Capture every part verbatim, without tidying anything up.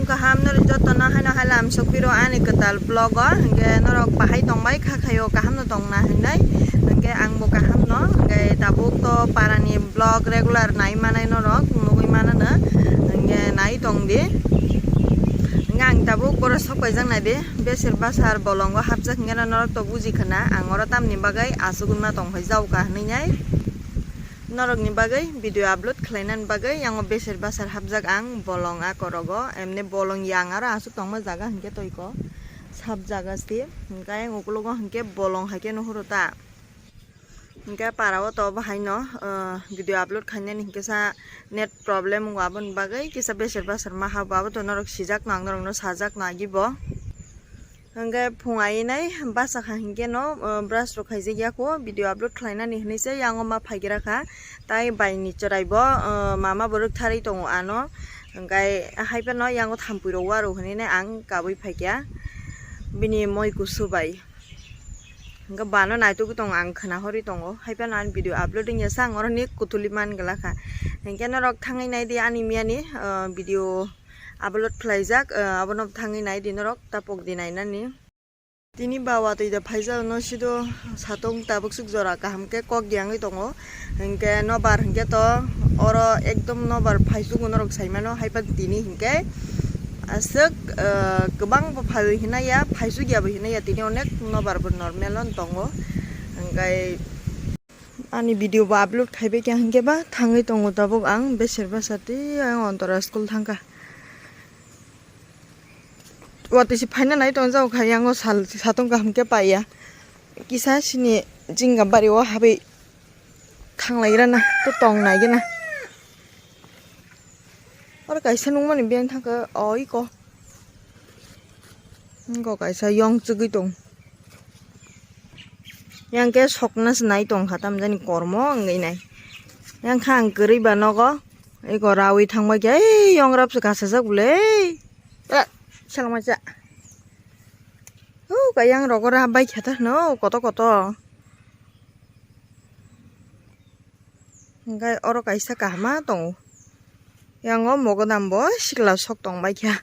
Kaham norok jotono haino hai lam sokpiro ani kwtal vlog o, hwnkhe norok bahai tongbai kha khaio, kaham no tongna hinwi, hwnkhe ang bo kaham no, hwnkhe tabuk to para ni vlog regular nai manai norok nugui manano, hwnkhe nai tong di, hwnkhe ang tabuk boro sok paijak nai di, Beser Basar bolongo hapjak hwnkhe norok to buji khna ang oro tamni bagwi asugwi ma tong phai jao ka hinwi nai. Norokni bagwi video upload khlainani bagwi yango Beser Basar hapjak ang bolong a korogo, emni bolong yang aro aswk tongma jaga hinkhe toiko sap jaga se, hinkhe ayang ukulogo hinkhe bolong haikhe nuhuro ta, hinkhe para o to bahaino, ah, video upload khainani hinkhe sa net problem wngo, aboni bagwi kisa Beser Basar ma habo, abo to norok sijakno ang norokno sajakno agi bo. Hwnkhe phung ainai basa kha hinkhe no, uh, brush rok khaijak ya kho, video upload khlainani hinwi se yango ma phaigra kha. Tai bai ni chwrai bo, uh, mama bo rwktharwi tongo ano. Hwnkhe hai phano yango thampui rok waru hinwi nai ang kabui phaikha bini moi kusu bai. Hwnkhe bano naitugwi tongo, ang khna horwi tongo. Hai phano ani video upload wngya sa ang oroni kuthuli man glak kha. Hinkhe norok thangwi nai di ani miyani, uh, video upload khlaijak, uh, abono thangwi nai di norok, tapok di nainani. Tini ba watwi da phaijak no sido satung tabuk suk jora kaham khe kok di yangwi tongo, hinkhe nobar hinkhe to oro ekdom nobar phaichugo norok saimano, haiphano tini hinkhe aswk, ah, kwbang bo phaiwi hinaya, phaichuk ya bo hinaya, tini onek nobar bo normal no tongo, hinkhe ani video bo upload khaibai kha hinkhe ba thangwi tongo tabuk ang Beser Basar tei ang Ontora school thangkha. Watwi se phaina nai tong jao kha, yango sal satung kaham khe paiya. Kisa sini jinga bari o habwi thanglai rana to tong nai gana. Oro kaisa nungmani beng thangkha o iko. Iko kaisa yong chugui tong. Yang khe sokna se nai tong kha, tamjani kormo wngwi nai. Yang kha ang kwrwi ba nogo. Eko rawi thangbai khe, ei, yong rap se kasajak bwle. Eh, selengma cha. Huk, ayang rogo rap bai khe ta hwno, koto koto. Hwnkhe oro kaisa kaham ma tongo. Yang o mogodam bo sikla sok tong bai kha.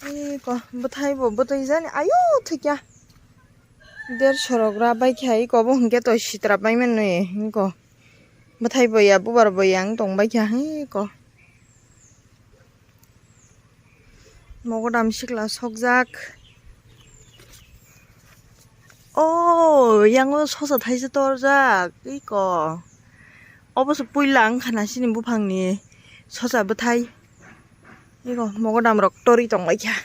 Eko, bwthai bo bwtwi jani, ayo, thwikya. Derso rok rap bai kha, eko bo hwnkhe to sitra bai mano, eko. Bwthai boya, bubar boya wng tong bai kha, hwnkhe eko. Mogodam sikla sokjak. O, yango sosa thaisa torjak, iko. Obo se puila wngkha na sini buphangni sosa bwthai. Iko mogodam rok torwi tong bai kha.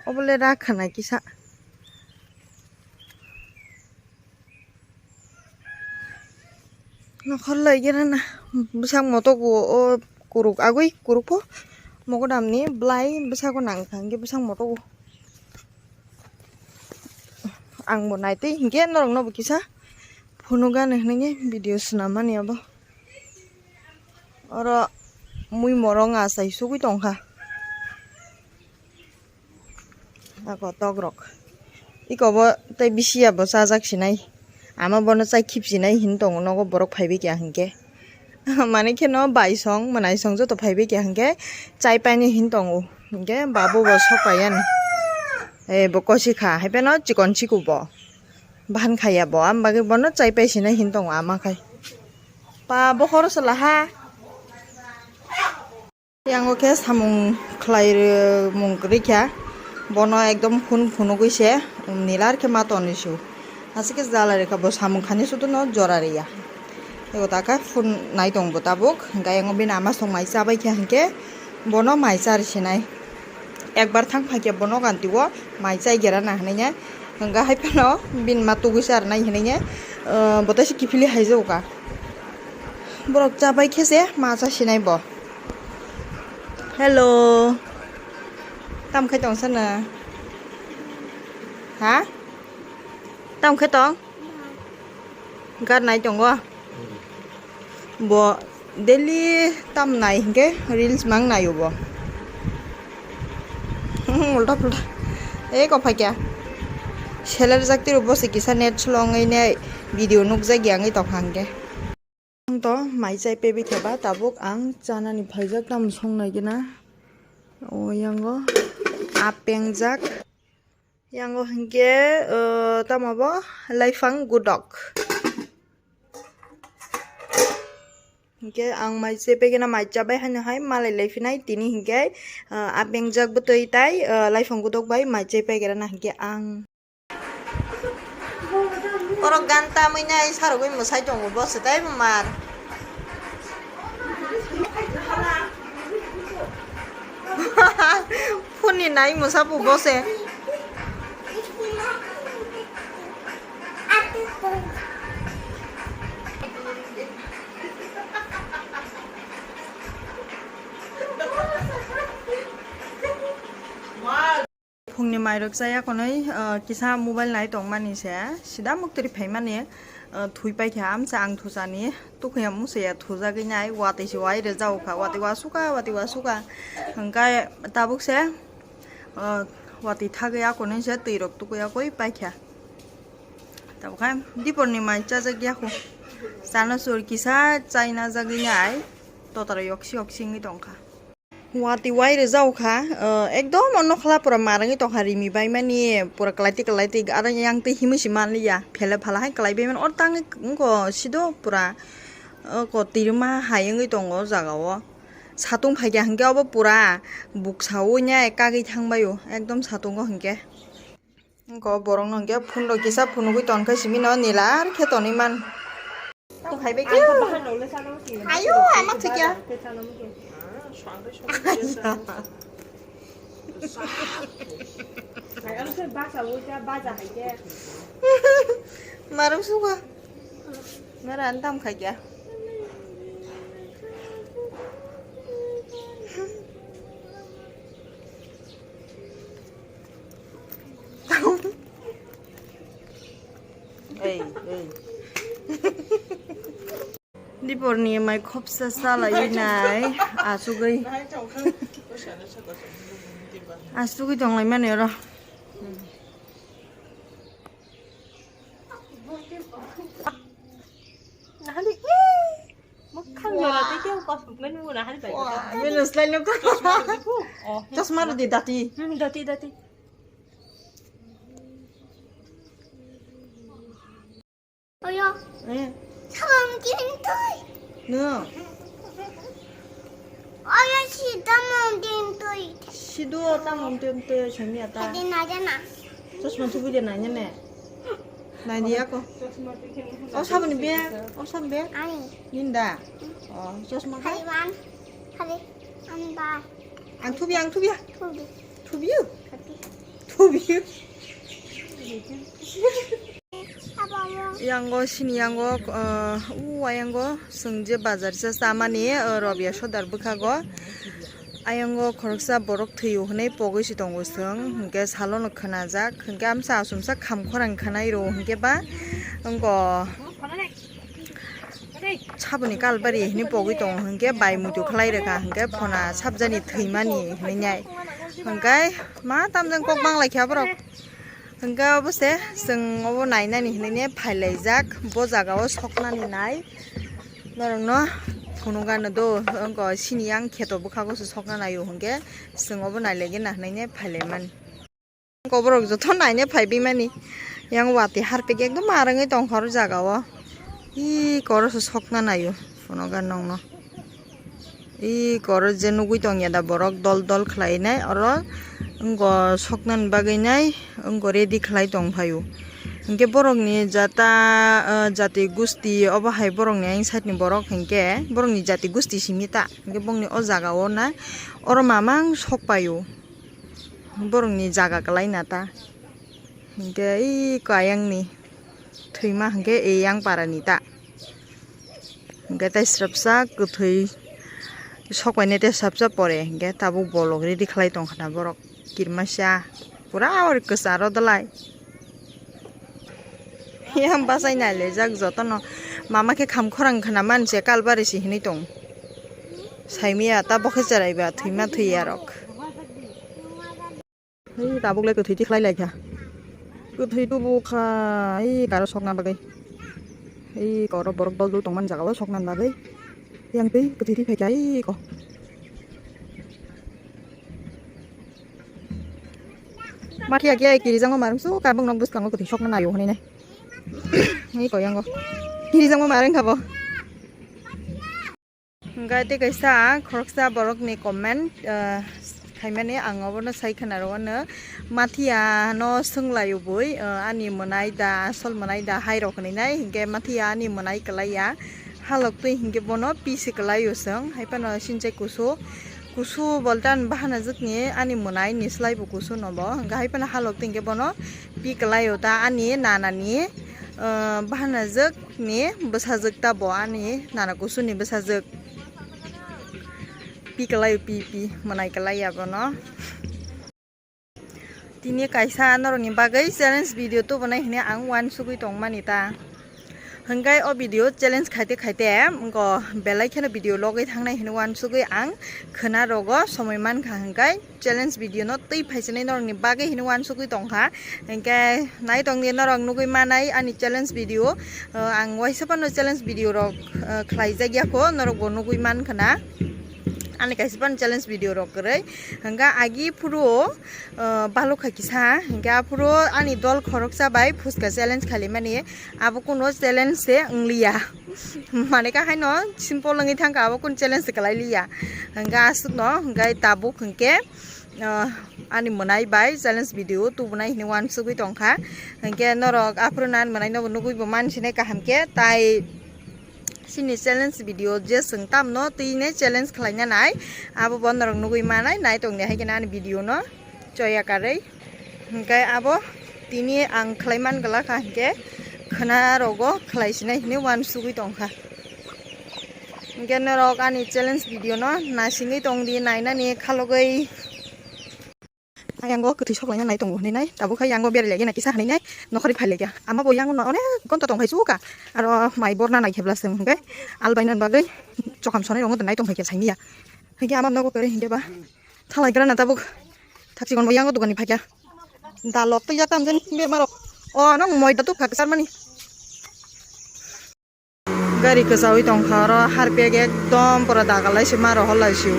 Obo le rak khana kisa. Nokhor lai gana na bwsak motok o, o kuruk agwi kuruk po mogodam ni bwlai bwsako nang kha hwnkhe bwsak motok o. Ang bo naitwi hwnkhe norok no bo kisa phunuk gana hinwi video swnam mani abo. Oro mui morong achai sugwi tong kha. Ako tok rok. Iko bo tei bisi ya bo chajak sinai. Ama bono chai khip sinai hin tongo nogo borok phaibai kya hinkhe. Mani kheno bai song, mwnai song joto phaibai kya hinkhe chai paini hin tongo. Hinkhe babu bo sok pai yani. Eh, bo kosi kha, hai pheno chikon siku bo. Bahan khaya bo, am bagwi bono chai pai sinai hin tongo ama khai. Pa bo khoro sala ha. Yang o khe samung khlai rwmung kwrwi kha, bono ekdom phun phunugwi se nilar khe ma tonwi su. Aswk khe jala rwkha bo samung khani sudu no jora rwya. Ego ta khe phun nai tong bo tabuk, hwnkhe yang o bini ama song mai cha bai kha hinkhe bono mai cha rw sinai. Ekbar thang phai khe bono ganti o mai chai gera na hinwi nai, hwnkhe hai phano bini ma tugui cha rwnai hinwi nai, ah, bo tei se kiphilwi hai jago ka. Borok cha bai khe se ma cha sinai bo. Hello. Tam khai tong sana? Ha? Tam khai tong? Gar nai tongo. Bo daily tam nai hinkhe reels mang naio bo. Ulta pulta. Ei ko phai kya? Seler jak tiro bo se kisa net slow wngwi ne video nukjak ya wngwi tong kha hinkhe. To mai chai pebi kheba tabuk ang chanani phaijak tamo song nai gina. O yango apengjak. Yango hinkhe, uh, tamo bo laifang gudok. Hinkhe ang mai chai pegena mai chabai haino hai malai lai phinai tini hinkhe, uh, apengjak bwtwi tai, uh, laifang gudok bai mai chai pegera na hinkhe ang. Oro gan tamwi nai sarogwi mwsai tongo bo se tei bo mar. Phone ni nai mwsa bo bo se. Phungni mairok chaya konwi, ah, kisa mobile nai tongmani se, sida muktwi phaimani, ah, thwi paikha amsa ang thusani, tukhuya musaya thujagwi nai, watwi se wai rwjak kha, watwi wasukha, watwi wasukha, hwnkhe tabuk se, ah, watwi thagwi akonwi se twirok tukui akoi paikha. Tabukhe diporni mai chajak yakho, chana sur kisa chaina jagwi nai, totara yoksi yoksi wngwi tongkha. Watwi wai rwjak kha, ah, ekdom o nokhla pura marangwi tongkha, rimi baimani pura kwlaitwi kwlaitwi, aro yang twi himwi se manliya, phele phala hai kwlaibaimani, oro tangwi wngkha sido pura, ah, kotirma hai wngwi tongo o jaga o. Satung phaikha hinkhe obo pura buksa o nya kagwi thangbai o, ekdom satungo hinkhe. Wngkha o borokno hwnkhe phone rok kisa phunugwi tonkha simi no nila ar khe tonwi man. Tong hai bai khe. Ayo, ama thikya. Marung suka. Mera antam khaikya. Ei, ei. Diporni mai khopsa salaiwi nai, asugwi. Asugwi tonglaimani oro. Nahani, eh, mwkhang jora tei khe kosmuk nai nungwi nahani bai. Wah, khe. Bini slai nukha. Chosma rw di, dati. Hmm, dati, dati. Oyo. Eh. Samung tintui. No. Oyo si tamung tintui. Sidu tamung tintui sami ata. Tadi naja na. Chosma tubi de nanya ne. Nai di ako. O saboni be, o saboni be. Ani. Ninda. O chosma ka. Hari wan. Hari. Ani bai. Ang thubi, ang thubi. Thubi. Thubi. Thubi. Thubi. Yango sini yango, uh, u ayango sung je bazar sa samani, uh, Robia sodar bwkhago. Ayango khoroksa borok thwiyo hwnwi pogwi si tongo chwng, hinkhe salono khwnajak, hinkhe amsa asumsa kham khorang khwnai rw hinkhe ba wngkha saboni kalbari hwnwi pogwi tongo, hinkhe bai muitu khlai rwkha, hinkhe phona sabjani thwimani hwnwi nai, hinkhe ma tamjani kok banglaikha borok. Hwnkhe obo se chwng obo nainani hinwi ne phailaijak, bo jaga o soknani nai norokno phunukgano do, wngkha sini yang kheto bwkhago se sokna naio hwnkhe chwng obo nailaigena hinwi ne phailaimani. Wngkha borok joto naina phaibaimani, yang watwi harpik ekdom marwngwi tongkha oro jaga o, ee koro se sokna naio phunukgano nokno. Ee koro je nugwi tongya da borok dol dol khlainai oro wngkha soknani bagwi nai wngkha ready khlai tong phaio. Hinkhe borokni jata, ah, jati gusti obo hai borokni ayang side ni borok hinkhe borokni jati gusti simi ta hinkhe bongni o jaga o na oro mamang sok paio borokni jaga kwlai na ta hinkhe ee kayang ni. Thwima hinkhe eyang para ni ta. Hinkhe tei srapsa kwthwi sokbainai tei srapsa pore hinkhe tabuk bolok ready khlai tongkha na borok kirmasa pura ori kwcharo dwlai. Yang bachai nailaijak jotono mama khe kham khorang khna manse kalbari se hinwi tong. Saimaya ta bokhe cherai ba thwima thwiya rok. Hei, tabuk le kwthwi tikhlai lai kha. Kwthwi tubu kha, hei, karo sokna bagwi. Ei koro borok dol dol tongmani jaga o sokna bagwi. Yang tei kwthwi thwi phaikha ei ko. Mathiya khe kirijango marwng su kabang nok bwskango kwthwi sokna naio hwnwi nai. Ei ko yango. Kirijango marwng kha bo. Hingke tei kaisa khoroksa borokni comment, ah, khaimani ang obono sai khwnaro, ano Mathiya no swnglaio bui, ah, ani mwnai da, asol mwnai da hai rok hinwi nai, hingke Mathiya ani mwnai kwlai ya, halok twi hingke bono pisi kwlaio chwng, hai phano sinchai kusu, kusu bolte ani bahanajwk ni ani mwnai ni slai bo kusu no bo, hingke hai phano halok twi hingke bono pi kwlaio ta ani nana ni, ah, bahanajwk ni bwsajwk ta bo ani nana kusu ni bwsajwk. Pi kwlai pi pi mwnai kwlai ya bono. Tini kaisa norokni bagwi challenge video tubunai hinwi ang uansugwi tongmani ta. Hingkai o video challenge khaite khaite wngko belai kheno video logwi thangnai hinwi uansugwi ang khwna rogo somoi mankha hingkai. Challenge video no twi phaisinai norokni bagwi hinwi uansugwi tongkha. Hingke nai tongdi norok nugwi manai ani challenge video. Uh, ang waisa phano challenge video rok, uh, khlaijak ya kho, norok bo nugwi mankha na. Ani kaisa phano challenge video rok kwrwi. Hingke agi phuru, uh, balukha kisa. Hingke aphuru ani dol khoroksa bai phuska challenge khalimani. Abo kuno challenge se wngliya. Mane ka haino simple wngwi thangkha, abo kun challenge se kwlai liya. Hingke aswkno, hingke tabuk hingke, ah, ani mwnai bai challenge video tubunai hinwi uansugwi tongkha. Hingke norok aphuru nan mwnai no nugwi bo mansinai kaham khe, tai chini challenge video je chwng tamno twi ne challenge khlaina nai, abo bo norok nugwi manai, nai tongdi hai khe ani video no choya karwi. Hingke abo tini ang khlai man glak kha hingke khwna rogo khlai sinai hinwi uansugwi tongkha. Hingke norok ani challenge video no naisingwi tongdi, nainani khalogwi. Ayango kwthwi soklaina nai tongo hinwi nai, tabuk hai yango berai lagi na kisa hinwi nai, nokhorwi phai lagi. Ama bo yango no onek gonta tong phai suka, aro mai borna nai khebla swng hingke albai nani bagwi chokam sonai rongo nai tong phai khe saimanya. Hingke ama nogo kwrwi hingke ba. Thalai gra na tabuk. Thakchi gonbo yango dogani phakya. Da lok twi jak tam jen be marok. O, nang moi da tuk khak sar mani. Gari kwchawi tongkha oro, harpek ekdom pura dagalai se maro holai se.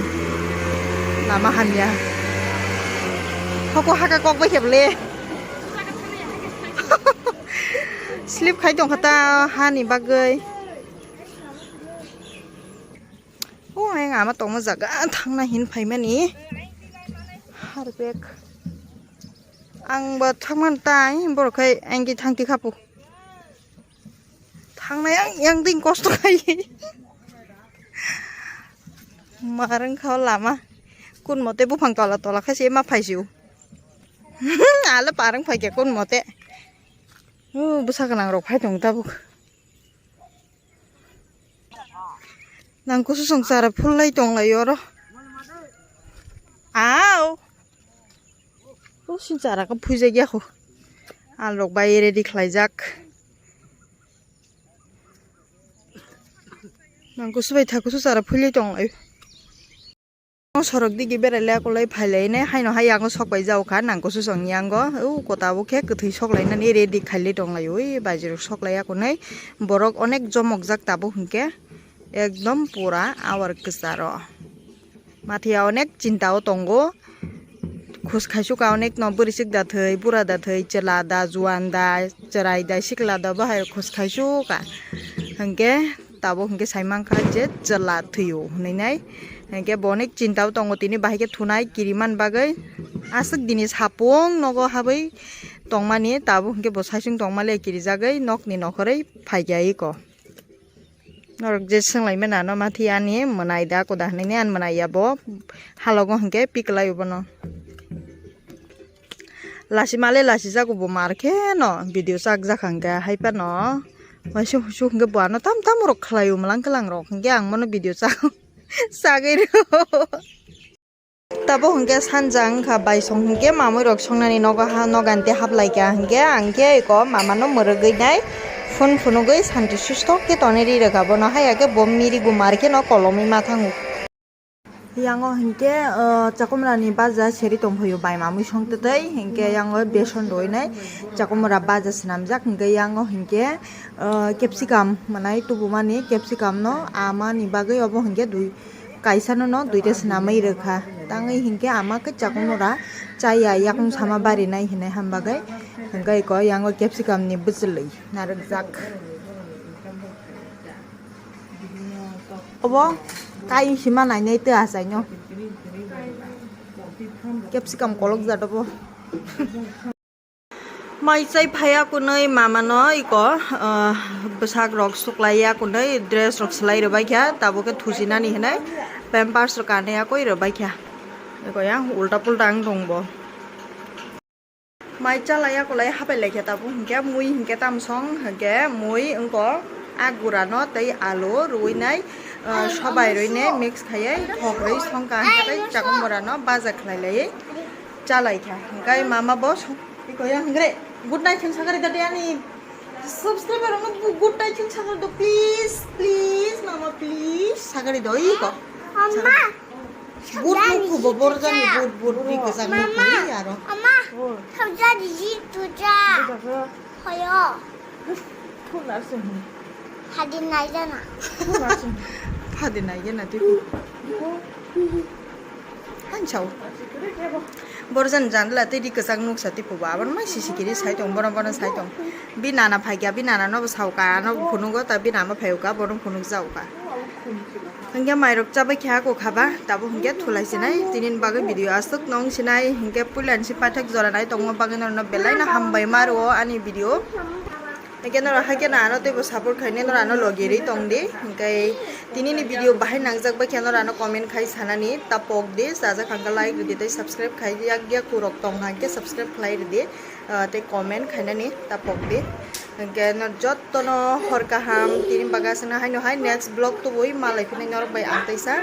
Lama hamya. Hoko haka kok bai kheble. Slip khai tongkha ta hani bagwi. O, ayang ama tongma jaga thangna hin phaimani. Harpek. Ang bo thangman tai, borok khai engki thangti khapu. Thangnai ang yang ding kosto khai. Marang kha lama. Kun mote buphang tola tola khai se ma phai siu. Ale parang phai khe kun mote. O, bwsa gwnang rok phai tong tabuk. Nang kusu song chara phul lai tong lai oro. Aw. O sin chara ka phui jak ya kho. Alrok bai ready khlai jak. Nang kusu bai tha kusu chara phul lai tong lai. Sorok digi berai le kulai phai lai ne, haino hai yango sok bai jak kha, nang kusu song yango, u kota bo khe kwthwi sok lai nani ready khai le tong lai, ui baji rok sok lai ya kunui, borok onek jomok jak tabuk hinkhe ekdom pura awar kwcharo. Mathiya onek chinta o tongo, khus khai suka onek no bwrwi chwk da thwi, bura da thwi, chwla da, juan da, chwrai da, sikla da, bahai khus khai suka hinkhe. Tabuk hinkhe sai mankha je chwla thwio hinwi nai. Hinkhe bo onek chinta o tongo, tini bahai khe thunai kiriman bagwi. Aswk dini sapung nogo habwi tongmani, tabuk hinkhe bo saichung tongmale kirijagwi nokni nokhorwi phaikha iko. Norok je swnglaimani ano Mathiya ani mwnai da koda hinwi ani mwnai ya bo halogo hinkhe piklai bono. Lasi male lasi jago bo mar khe no video chak jak hang khe hai phano. Waisa husu hingke bo ano tam tam rok khlai o mwlang kwlang rok hingke ang bono video cha sagwi rw. Tabuk hingke sanja wngkha baisong hingke mamui rok songnani nogo ha nogan te haplai kha hingke ang khe eko mama no mwrwgwi nai phone phunugwi santi susto khe tonwi ri rwkha bono haya khe bo miri gumar khe no kolomwi ma thango. Yango hinkhe, uh, chakumrani baja seri tongphaio bai mamui song twtwi, hinkhe yango beson roinai chakumra baja swnamjak, hinkhe yango hinkhe, uh, capsicum mwnai tubumani capsicum no amani bagwi obo hinkhe dui, kaisa no no duita swnamwi rwkha. Tangwi hinkhe ama khe chakumra chaya yakung sama barinai hinwi ham bagwi, hinkhe eko yango capsicum ni bwchwlwi narwkjak. Obo kaiyung sima nainai tei achaino. Capsicum kolok jat obo. Mai chai phaiya kunui mama no iko, ah, bwsak rok suklaiya kunui dress rok swlai rwbaikha, tabuk khe thuchinani hinui pampers rok kanwi yakui rwbaikha. Iko yang ulta pulta ang tongbo. Mai chalaiya kulai hapai laikha tabuk hinkhe mui hinkhe tamsong hinkhe mui wngkha a gura no tei alu rwinai, ah, sobai rwinai mix khaiwi thok rwi songkha hinkhe tei chakumura no baja khlai laiwi chalaikha hinkhe mama bo song-, iko yang hingre good night chwng sakari dadi ani subscriber rok no good night chwng sakari do please please mama please sakari do iko. Mama. But nukhu bo borjani but but ri kwchak nukhu aro. Ama, thauja di ji tuja. Hoyo. Hadi naijana. Hadi naijana tiko. Hansao. Borjan janla tei ri kwchak nuksa tiko ba abon mai sisi kiri sai tong bono bono sai tong. Bi nana phaikya bi nana no bo sauka ano bo phunugo ta bi nana phaiuka bono phunuk jauka. Hingke mairok chabai kha ko khaba, tabo hingke thulai sinai, tinin bagwi video aswk nong sinai, hingke puila ni si paithak jora nai tongma bagwi norno belai no hambai ma rwo ani video. Hingke noro haikhe no ano teibo support khainai noro ano logi ri tong di, hingke tini ni video bahai nangjak bai khe noro ano comment khai sanani ta pok di, chajak hangke like rwdi tei subscribe khai yak yak kurok tong hangke subscribe khlai rwdi. Ah, tei comment khainani ta pok di. Hingke no jottono hor kaham tini bagwi aswkno haino hai next vlog tubui malai phini norok bai ang teisa.